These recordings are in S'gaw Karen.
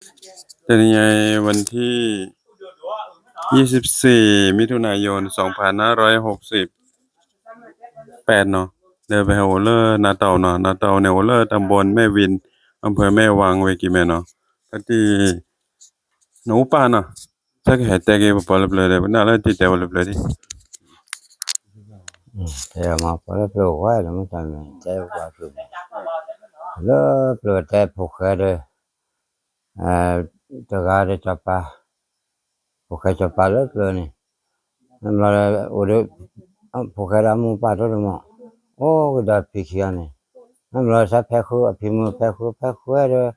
တနံၤအံၤ วันที่ ยี่สิบสี่ มิถุนายน สองพันห้าร้อยหกสิบแปด နီၤ, ဒီးပဟဲအိၣ်လၢနၤတၢ်အိၣ်နီၤ, နၤတၢ်အိၣ်န့ၣ်အိၣ်လၢ ตำบลแม่วิน อำเภอแม่วาง ဝ့ၢ်ကံၢ်မဲနီၤ, တၢ်တံၢ် နအိၣ်ပၢ်နီၤ, တၢ်ကဟဲတဲက့ၤပပှၤလၢပျၢၤဒီး ပနၢ်လၢတံၢ်တဲဝဲလၢပျၢၤဒ် တဲမၤပှၤလၢပျၢၤဝဲဒီး မ့ၢ်တၢ်မ့ၢ်တဲပှၤပျၢၤ, လၢပျၢၤတဲဖိၣ်ဃဲဒီး တဂၤဒီးစီၤပၤ, ဖိၣ်ဃဲစီၤပၤလၢပျၢၤန့ၣ်, မ့ၢ်ဘျီဒီး အိၣ်ဒီး ဖိၣ်ဃဲဒီးအမိၢ်ပၢ်တိၢ်တမီၢ်, အိၣ်ကဒီးဖံခံဂၤန့ၣ်, မ့ၢ်ဘျီဒီး သးဖဲဃု အဖံမုၢ်ဖဲဃု ဖဲဃုဝဲဒီး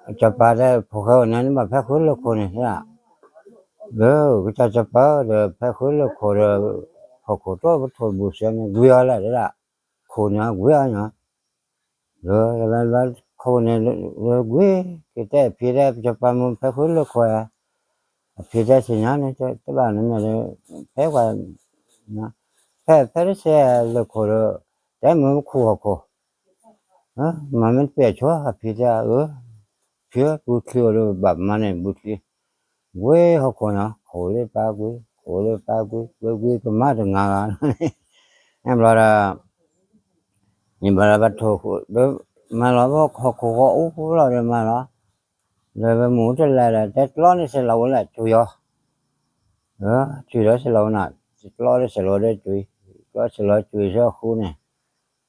စီၤပၤတဲ ဖိၣ်ဃဲအိၣ်န့ၣ် နဘၣ်ဖဲဃုလၢခိၣ်န့ၣ်, လၢကစၢ်စီၤပၤဒီး ဖဲဃုလၢခိၣ်ဒီး ဟီၣ်ခိၣ်တိၢ်ပထိၣ်ဘူးစၢၤန့ၣ် ကွံာ်အီၤလၢဒၣ်, ခိၣ်န့ၣ်ကွံာ်အီၤညီ, လၢလၢလၢခိၣ်န့ၣ် လၢကွံာ် ကတဲအဖံတဲ စီၤပၤမုၢ်ဖဲဃုလၢခိၣ်ဧါ, အဖံတဲ သ့ၣ်ညါန့ၣ် တဘၣ်န့ၣ်မ့ၢ်ဒီး ဖဲကွၢ် ဖဲ ဖဲတစဲးလၢခိၣ်ဒီး တဲမုၢ်ခူၣ်ဟီၣ်ခိၣ်, မၤမ့ၢ်တပဲာ်ဆိ အဖံတဲဧၢ, ဖံဧၢ ဘူးချံအိၣ်ဒီးဘၣ်မၤန့ၣ်ဘူးချံ, ကွံာ်ဟီၣ်ခိၣ်ညီ ခိၣ်လၢပၢ်ကွံာ် ခိၣ်လၢပၢ်ကွံာ် ကွံာ်ကွံာ်ကမၤတဂၤဂၤန့ၣ်, ဘျီဒီး န့ၣ်ဘျီဒီးပထိၣ်ဃိ မၤလီၤ ဟီၣ်ခိၣ်ဃီအူလီၤဒီးမၤလီၤ, ဒီးပမိၢ်တလဲၤဒီး တဲကျီန့ၣ်စဲးလီၤဝဲလၢကၠူယီၤ, ကၠူဒီးစဲးလီၤဝဲနၤ, တဲကျီဒီးစဲးလီၤဒီးကၠူ, ကျီစဲးလီၤကၠူဆၢဃူန့ၣ်,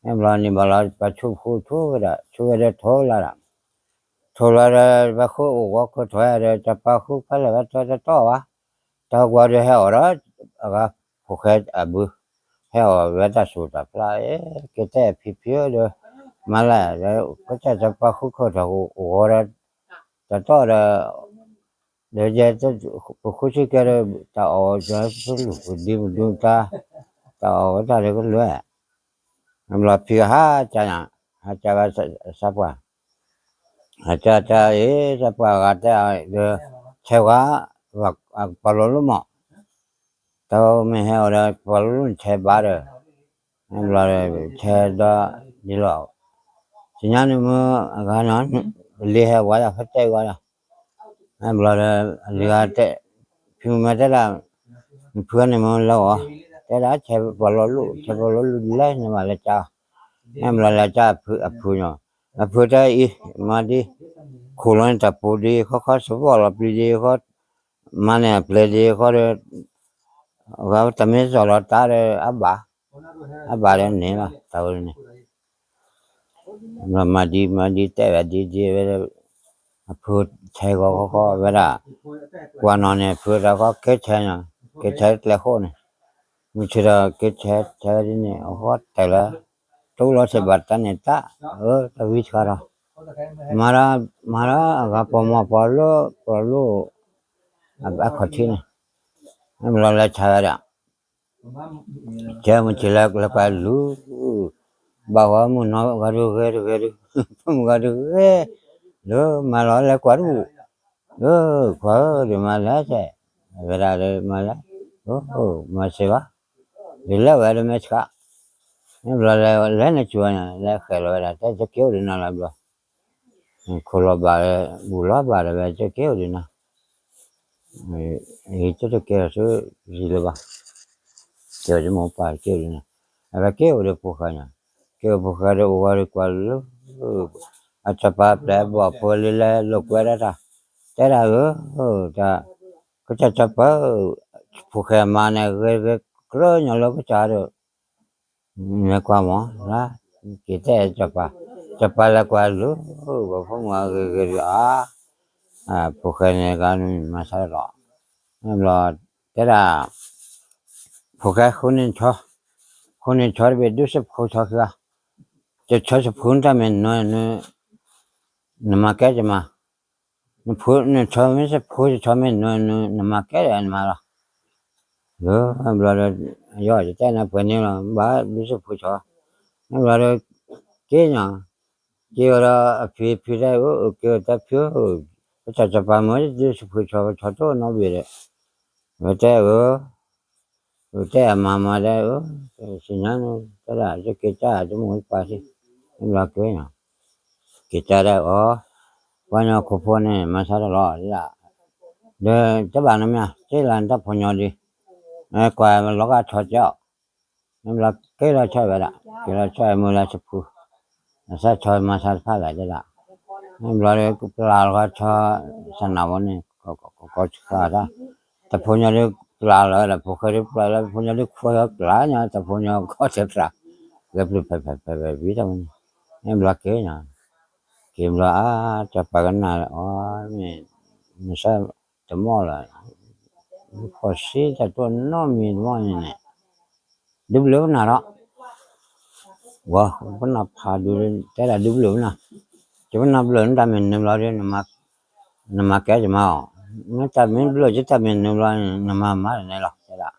န့ၣ်ဘျီန့ၣ်ဘျီလီၤ ပှၤဆူၣ်ဃူဆူၣ်ဝဲဒၣ် ဆူၣ်ဝဲဒီးထိၣ်လၢဒၣ်, ထိၣ်လီၤဒီး ပှၤဃုအိၣ်ဂီၤခိၣ်ထိၣ်ဝဲဒီး စီၤပၤဃုဖဲလဲၣ်ဝဲတတီၢ်ဘၣ်, တၢ်ကွၢ်ဒီးဟဲအီၣ်ဒီး အဂၤဖိၣ်ဃဲအဘု ဟဲအီၣ်ဝဲတၢ်စူၢ်တၢ်ဖျါ, ကတဲဖံဖံဒီး မၤလၢ ကစၢ်စီၤပၤဃုခိၣ်ထိၣ်အိၣ်ဂီၤဒီး တတီၢ်ဒီး ဒီးယဲ ပဃုဆံကဲဒီး တၢ်အီၣ်ဝဲပလူၢ်ပဒံပဒူတၢ်, တၢ်အီၣ်ဝဲတၢ်ဒီးကလွဲၢ်, ဘျီဖံဟးကၢ်ညါ, ဟးကၢ်ဝဲစၢ်ပှၢ်, ဟးကၢ်ကၢ်အံၤ စၢ်ပှၢ်ဂၤတဲအီၤဒီး ဆဲးဝဲ ပှၤလီၤလိၣ်မး, တၢ်မ့ၢ်ဟဲအီၤဒီး ပှၤလီၤလိၣ်ဆဲးဘၣ်ဒီး ဘျီဒီး ဆဲးဒီးဒ်လီၤ, သ့ၣ်ညါန့ၣ်မ့ၢ်အဂၤနီၤ, ပလံၤဟဲဝဲဒၣ်ဖဲတဲဂီၤဒီး, ဘျီဒီး အလံၤဂၤတဲ, ဖံမ့ၢ်တဲဒၣ်, နဖုန့ၣ်မ့ၢ်လၢအီၤ, တဲဒၣ်ဆဲးပှၤလီၤလိၣ် ဆဲးပှၤလီၤလိၣ်ဒ်လဲၣ် နဘၣ်လဲၤကၢ်, ဘျီလဲၤကၢ်အဖုညါ, အဖုတဲအံၤ မၤဒ်, ခိၣ်လီၤန့ၣ်တၢ်ပူၤဒ်ဃီခီ စပီၣ်လီၤပျံၤဒ်ဃီ, မၤန့ၢ်အပျဲၢ်ဒ်ဃီဒီး အဂၤတၢ်မ့ၢ်စီၣ်လီၤတၢ်ဒီးအဘၣ်, အဘၣ်ဒီးန့ၣ်လီၤ တၢ်ဝဲန့ၣ်, မၤဒ်မၤဒ်တဲဝဲဒ်ဒ်ဝဲ, အဖုဆဲးဂီၤဃီဃီဝဲဒၣ်, ကွၢ်နီၣ်န့ၣ် ဖုတၢ်ဃီကဲဆဲးညါ, ကဲဆဲးကျဲဃိန့ၣ်, မုၢ်ဆ့ၣ်ဒီးကဲဆဲးဆဲးဒ်န့ၣ် အဃီတဲာ်လၢ တိလီၤစဲးဘၣ်တၢ်န့ၣ်တၢ်, အၢ တၢ်ဝံဆှါဒီး, မၤဒီး မၤဒီးအဂၤပိာ်မီၤပှၤလၢ ပှၤလၢ အခီၣ်ထံးန့ၣ်, မ့ၢ်လီၤလဲၤဆါဝဲဒၣ်, ကဲမုၢ်ဆ့ၣ်လၢလဲၤကွၢ်လူၤ, ဘၣ်ဝဲမုၢ်နီၤဂၤဒုးဂဲၤတဂဲၤဒုး, မုၢ်ဂၤဒုးဂဲၤ, လၢမၤလီၤလဲၤကွၢ်တဘူၣ်, ခွါဧၢ ဒုးမၤလဲၤဆဲး, ဝဲဒၣ်ဒီးမၤလဲၤ, မၤစ့ဘၣ်, ဒုးလဲၤဝဲလၢမဲာ်ဆှး, မ့ၢ်ဘျီလဲၤလဲၤနၤစူၤန့ၣ် လဲၤဃဲၤလီၤဝဲဒၣ် တဲယက့ၤအိၣ်ဒံးနၤလီၤဘျီ, ခိၣ်လီၤဘၣ်ဒီး ဘူၣ်လီၤဘၣ်ဒီးဝဲ ယက့ၤအိၣ်ဒံးနၤ ယတကဲထီၣ်ဆူယံၤလၢၤဘၣ်, ကဲဝဲယမိၢ်ပၢ်က့ၤအိၣ်ဒံးနၤ, အဝဲက့ၤအိၣ်ဒီးဖိၣ်ဃဲညါ, က့ၤအိၣ်ဖိၣ်ဃဲဒီးအိၣ်ဝဲဒီးကွၢ်လၢ အစီၤပၤပျဲၢ်ဘီၣ်ဖိလံလဲၤလိာ်ကွဲဒၣ်တၢ်, တဲဒၣ်ဧၢ, တၢ် ကစၢ်စီၤပၤ ဖိၣ်ဃဲမါန့ၣ် ဂဲၤဂဲၤကြၢးညီလၢကစၢ်ဒီး မ့ၢ်ကွၢ်မး က့ၤတဲစီၤပၤ, စီၤပၤလဲၤကွၢ်လၢ ပှၤဖိမုၣ်ဂ့ၤဂ့ၤဒီးအါ, ဖိၣ်ဃဲန့ၣ်ဂၤမၤဆါလီၤ, ဘျီ တဲဒၣ် ဖိၣ်ဃဲဃုန့ၢ်ဆီ, ဃုန့ၢ်ဆီတဘ့ၣ်ဒုးစၢဖှိဆီခံဂၤ, ကဆီစၢဖှိတၢ်မ့ၢ်နၢၤ နမၤကဲကမၤ, နဆီမ့ၢ်စၢဖှိဆီမ့ၢ်နၢၤ နမၤကဲဒီးနမၤလီၤ, ဘျီဒီး ယတဲနၤပှဲၤန့ၣ်လီၤ ဘၣ်ဒုးစၢဖှိဆီ, ဘျီဒီး က့ၤညါ, က့ၤဝဲဒီးအဖံဖံတဲဧၢ က့ၤဝဲတဲဖံဧၢ, ပတၢ်စီၤပၤမ့ၢ်ဒုးစၢဖှိဆီ ပဆီတိၢ်နီတဘ့ၣ်ဒီး, ဝဲတဲဧၢ တဲအမၤမၤဒၣ်ဧၢ, စံးညါန့ၣ် တဲဒၣ် ယက့ၤကၢ်ယမိၢ်ယပၢ်စ့ၢ်, ဘျီက့ၤညါ, က့ၤကၢ်ဒၣ်အီၤ, ပှၤညီခိၣ်ဖိန့ၣ် မၤဆါတၢ်လီၤဒၣ်, ဒီးတဘၣ်နီတမံၤ စ့လၢနတၢ်ဖိညီဒုး, ကွၢ်လီၤဂာ်ဆီကဲအီၤ, မ့ၢ်ဘျီက့ၤလီၤဆီဝဲဒၣ်, က့ၤလီၤဆီဝဲမုၢ်လၢဆဖူ, အစၢ်ဆီမၤဆါတဖၣ်လဲၣ်တဲဒၣ်, မ့ၢ်ဘျီဒီး ပျၢ်လီၤဂာ်ဆီ စနၢ်ဝဲန့ၣ် ကီဆှါတၢ်, တၢ်ဖိညီဒုးပျၢ်လီၤဝဲဒၣ် ဖိၣ်ဃဲဒုးပျၢ်လီၤ ဖိညီဒုးခွဲးပျၢ်ညါ တၢ်ဖိညီကီၢ်ထဲပျၢ်, ဂဲၤပျုၢ်ဖဲဖဲဖဲဖဲဝံၤတၢ်ဝဲန့ၣ်, မ့ၢ်ဘျီက့ၤညါ က့ၤဘျီအါ, စီၤပၤကနၣ်အီၤ, မ့ၢ်, မ့ၢ်ဆၢတမီၢ်လီၤ, ဖီၣ်စ့တၢ်တိၢ်နီတမံၤတမီၢ်န့ၣ်န့ၣ်, ဒုးဘျၢပနၢ်ဒီး, ဝဲ, ပနၢ်ဖးဒုး တဲဒၣ်ဒုးဘျၢပနၢ်, ယပနၢ်ဘျၢနတၢ်မ့ၢ်နုာ်ဘျီဒီး, နမၤကဲယမၤအီၤ, နတၢ်မ့ၢ်ဘျၢယတၢ်မ့ၢ်နုာ်ဘျီန့ၣ် နမၤမၤတန့ၣ်လီၤ တဲဒၣ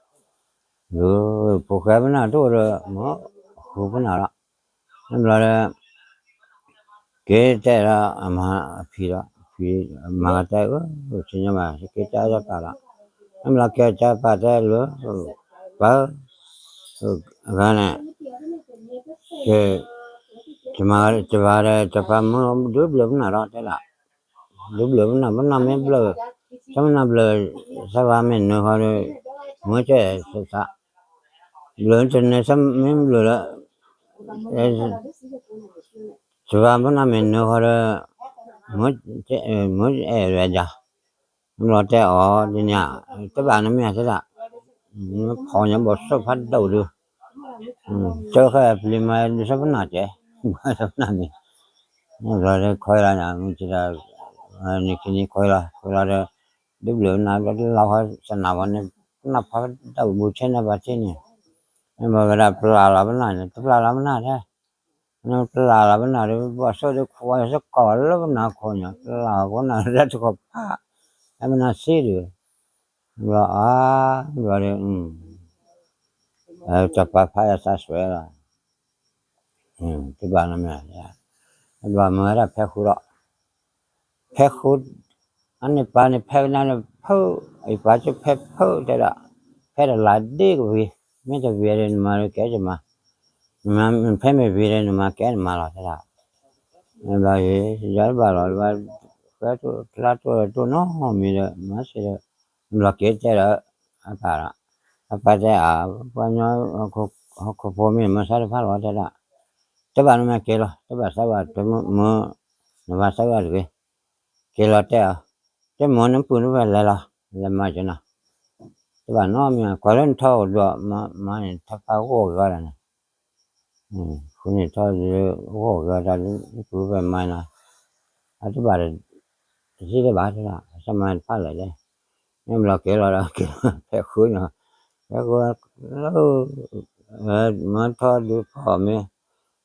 ်, ဖိၣ်ဃဲပနၢ်တအိၣ်ဒီး မ့ၢ်ဃုပနၢ်လီၤ, မ့ၢ်ဘျီဒီး က့ၤတဲဒီးအမၤအဖံဒီး ဖံမၤကတဲအၢ, ဆ့ညါဘၣ် က့ၤတဲအီၤတၢ်ပာ်ဒီး, မ့ၢ်ဘျီက့ၤတဲပာ်တဲလၢ, ပၢ်, အဂၤန့ၣ်, က, တမၤတဘၣ်ဒီး တပာ်မၢဒုးဘျၢပနၢ်ဒီးတဲဒၣ်, ဒုးဘျၢပနၢ် ပနၢ်မ့ၢ်ဘျၢ, တမနၢ်ဘျၢ, သးဝဲမ့ၢ်နုာ်ဃီဒီး, မၢကဲသး, ဘျၢတန့ၣ် မ့ၢ်ဘျၢလၢ တဘၣ်ပနၢ်မ့ၢ်နုာ်ဃီဒီး, မ့ၢ်အဲၣ်ဝဲဒၣ်, ဘျီတဲအီၤဒ်န့ၣ်, တဘၣ်နမ့ၢ်တဲဒၣ်, ဖီၣ်ညါဘီၣ်စိၣ်ဖးဒိၣ်ဒုး, တဃဲပျံၤမၤဒုးသပနၢ်ကဲ, သပနၢ်မ့ၢ်, ဘျီဒီးခွဲးလီၤညါ မ့ၢ်တဒၣ်, နံၤခံနံၤခွဲးလီၤ ခွဲးလီၤဒီး, ဒုးဘျၢပနၢ်ဒီးလီၤဃီစနၢ်ဝဲန့ၣ်, ပနၢ်ဖးဒိၣ်ဘူးဆ့န့ၣ်ဘၣ်ဆ့န့ၣ်, မ့ၢ်ဘၣ်ဝဲဒၣ်ပျၢ်လီၤပနၢ်န့ၣ် တပျၢ်လီၤပနၢ်ထဲ ပျၢ်လီၤပနၢ်ဒီး ဘီၣ်စိၣ်ဒီးခိးဝဲစ့ၢ်ကီးလၢပနၢ်ခိၣ်ညါ ပျၢ်လီၤပနၢ်တၢ်တခီၣ်ဖး, အမနၤစ့ဒုး, ဘျီအါ, ဘျီဒီး, တၢ်ပာ်ဖးယသးစွဲလီၤ, တဘၣ်နမ့ၢ်, ဘျီမ့ၢ်ဝဲဒၣ်ဖဲဃုဒီး, ဖဲဃု အန့ၣ်ပၢ်န့ၣ်ဖဲကနၣ်န့ၣ်ဖုး, အံၤပၢ်ကဖဲဖုးတဲဒၣ်, ဖဲတလါဒ့ၣ်ကဝံၤ, မ့ၢ်တဝံၤဒီးနမၤကဲနမၤ, ဖဲမ့ၢ်ဝံၤဒီးနမၤကဲနမၤလီၤတဲဒၣ်, ဘျီအံၤ ယၤတဘၣ်လီၤ, ဖဲတိၢ်တလါတိၢ်တိၢ်နီတမံၤဒီး မၤစ့ဒီး, ဘျီက့ၤတဲဒီး, အပၢ်ဒီး, အပၢ်တဲအါ, ပှၤညီ, ဟီၣ်ခိၣ်ဖိမ့ၢ်မၤဆါတဖၣ်လီၤတဲဒၣ်, တဘၣ်နမ့ၢ်က့ၤလီၤ တဘၣ်သးဘၣ်တမုာ်, နဘၣ်သးဘၣ်တဂ့ၤ, က့ၤလီၤတဲအီၤ, တမုာ်နပုၢ်နဝဲၢ်လဲၤလီၤ, လဲၤမၤက့ၤနီၤ, တဘၣ်နီတမံၤ ကွၢ်လၢနထီၣ်အိၣ်ဒီး, မၤန့ၣ်ထီၣ်ဖးဂီၢ်ဂ့ၤဂီၤဒၣ်န့ၣ်, ဃုန့ၣ်ထီၣ်ဂီၢ်ဂ့ၤဂီၤတၢ်လၢနပုၢ်နဝဲၢ်မၤနီၤ, အတဘၣ်, တစံးတဘၣ်တဲဒၣ် အစၢ်မၤတဖၣ်လဲၣ်လဲၣ်, မ့ၢ်ဘျီက့ၤလီၤဒီးက့ၤလီၤဖဲဃုနီၤ, ဖဲဃု, မၤထီၣ်ဒုးဖီၣ်မ့ၢ်,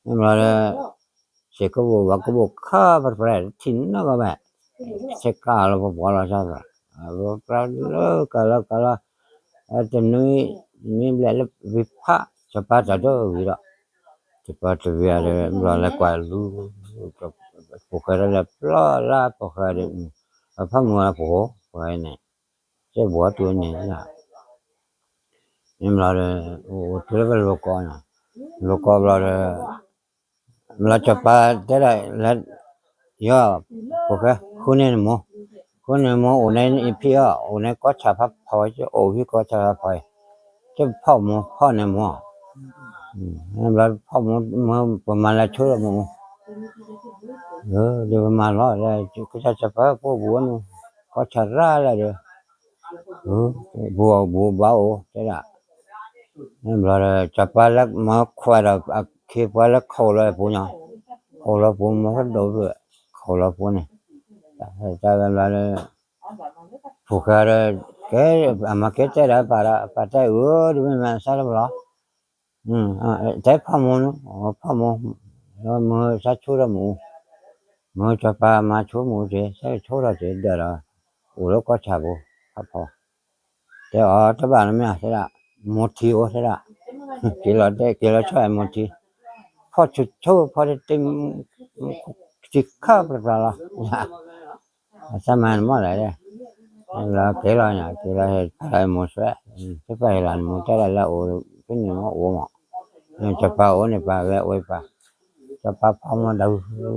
မ့ၢ်ဘျီဒီး, စ့ၢ်ကဘိၣ်ဘၣ်ကဘိၣ်ခါပတပြဲးထံၣ်နီၢ်ကီၢ်ဘၣ်, စ့ၢ်ကါလီၤပပှၤလီၤစၢ်, ပပြးလၢကလီကလီ, တနွံ, တနွံဘျဲၣ်လၢဝံၤဖး စီၤပၤတၢ်ဒိၣ်ဝံၤဒီး, စီၤပၤတဝံၤဒီး ဘျီလဲၤကွၢ်လူၤ, ဖိၣ်ဃဲလၢပျီလၢဖိၣ်ဃဲဒီး, အဖးမုၢ်လၢပှိၤ, ပှၤန့ၣ်, စ့ၢ်ဘှီတုၤန့ၣ်, မ့ၢ်ဘျီဒီး, အိၣ်တုၤလၢပလိၤကီၢ်, လိၤကီၢ်ဘျီဒီး ဘျီစီၤပၤတဲဒၣ်လၢ, ယီၤ, ဖိၣ်ဃဲ, ဃုန့ၢ်နမိၢ်, ဃုန့ၢ်နမိၢ်အိၣ်န့ၣ်ဖံးအီၤ အိၣ်န့ၣ်ကီၢ်ဆၣ်ဖးဖီ, အိၣ်ဖံးကီၢ်ဆၣ်ဖးဖီအံၤ, တဖီၣ်မိၢ်ဖီၣ်န့ၢ်မိၢ်, ဘျီဖီၣ်မိၢ်, ပမၤလၢဆိဒီးမိၢ်, ဒီးပမၤလီၤ, ကစၢ်စီၤပၤဖိပူၤန့ၣ်, ကီၢ်ဆၣ်ရၣ်လၢဒီး ပူၤအီၤဘူးဘၣ်အိၣ်တဲဒၣ်, မ့ၢ်ဘျီဒီး စီၤပၤလၢမၤခွဲးဒီး အခ့အပှၤလၢခိးလီၤအပူၤညီ, ခိးလီၤပူၤမၤကဒိၣ်ဖျၢၣ်, ခိးလီၤပူၤန့ၣ်, တၢ်ဘျီဒီး, ဖိၣ်ဃဲဒီး, ကဲ, အမၤကဲတဲဒီးအပၢ်ဒီး အပၢ်တဲအၢ ဒ်မ့ၢ်မၤစၢ်လၢပလီၤ တဲဖီၣ်မိၢ်န့ၣ်, ဖီၣ်မိၢ်, မ့ၢ်စၢ်ဆိဒီးမူး, မ့ၢ်စီၤပၤမၤဆိမူးက့ၤ စၢ်ဆိထီၣ်က့ၤဒၢးဒီး, အိၣ်လၢကီၢ်ဆၣ်ပူၤ, ဖးဖီ, တဲအီၤတဘၣ်နမ့ၢ်တဲဒၣ်, မိၢ်ထံအိၣ်တဲဒၣ်, က့ၤလီၤတဲ က့ၤလီၤဆီၣ်အဲၣ်မိၢ်ထံ, ဖီၣ်ဆိဆိဖီၣ်တတ့, ထံခါပျၢ်ပျၢ်လီၤ အစၢ်မၤနမီၢ်လဲၣ်, လီၤက့ၤလီၤညါ က့ၤလီၤဟ့ၣ်ဖးလီၤမိၢ်ဆွဲ, ဖဲပှၤဟ့ၣ်လီၤနမိၢ်တဲဒၣ်လၢအိၣ်ဖဲန့ၣ်မ့ၢ်အိၣ်မး, စီၤပၤအိၣ်န့ၣ်ပှၤဝဲအိၣ်ပှၤ, စီၤပၤဖီၣ်မိၢ်ဒၣ်,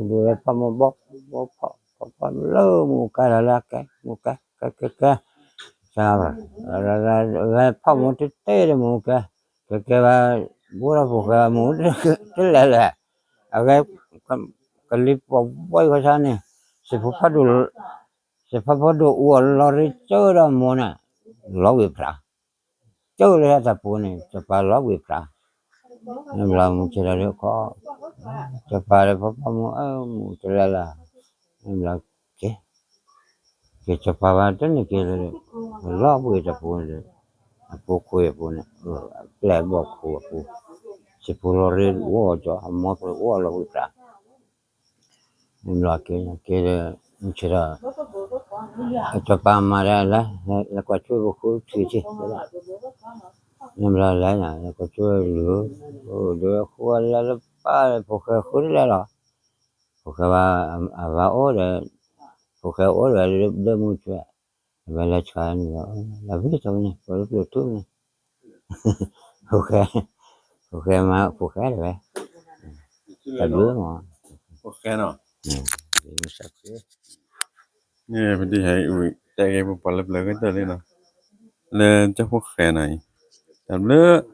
ဒုးဝဲဖီၣ်မိၢ်ဘီ, ဘီဖီၣ်, ပှၤဖီၣ်လၢမူကါလီၤလၢကဲ မူကဲ ကဲ ကဲ ကဲ ကဲ ဖီၣ်မူတတဲဒီးမူကဲ ကဲ ကဲဘၣ် ဘိၣ်ထီၣ်ဖိၣ်ဃဲမူ တလဲၤလဲၣ် အဂဲ ကလံၤပှၤဝဲခီဆါန့ၣ် စံးဖိဖးဒိၣ် စံးဖိဖးဒိၣ်အူအီၤလီၤရ့ကၠၢဒီးမိၢ်န့ၣ် လီၤဝံၣ်ဖျါ ကၠၢလၢတၢ်ပူၤန့ၣ် စီၤပၤလီၤဝံၣ်ဖျါ မ့ၢ်ဘျီမူကဲဒီးခီ စီၤပၤဒီးဖီၣ်ဖီၣ်မူ အၢ မူတလဲၤလဲၣ် မ့ၢ်ဘျီကဲ ကဲစီၤပၤဘၣ်တန့ၢ်က့ၤလၢ လီၤဝံၣ်တၢ်ပူၤန့ၣ်ဒီး အပူၤခိၣ်အပူၤန့ၣ် ပျဲၢ်ဘီၣ်ခိၣ်အပူၤ စံးဖိလီၤရ့အိၣ်ကၠီ အမိၢ်ဖိအိၣ်လီၤဝံၣ်ဖျါ မ့ၢ်ဘျီက့ၤက့ၤဒီး မုၢ်ဆ့ၣ်ဒီး စီၤပၤမၤဒၣ်လၢ လဲၤကွၢ်ဆိပူၤဃုထံၣ်ထံၣ် မ့ၢ်ဘျီလဲၤ လဲၤကွၢ်ဆိလုၢ် အိၣ်ဒီးဃုဝဲလဲၤလၢပၢ် ဖိၣ်ဃဲဃုတလဲၤလီၤ ဖိၣ်ဃဲဘၣ် အဘၣ်အိၣ်ဒီး ဖိၣ်ဃဲအိၣ်ဒီး ဒၢမုၢ်ဆ့ၣ် အဝဲလဲၤဆှၢန့ၣ်ဒီး လၢဝံၣ်တဝဲန့ၣ် ပှၤလၢပျိၢ်ထူန့ၣ် ဖိၣ်ဃဲ ဖိၣ်ဃဲမၤ ဖိၣ်ဃဲတဝဲ တၢ်ဘျုးမး ဖိၣ်ဃဲနီၤ န့ၣ် ပဒ်ဟဲတဲက့ၤပပှၤလၢပျၢၤကတၢၢ်လံနီၤ လၢကၠီဖိၣ်ဃဲနီၤအံၤ တၢ်ဘျုး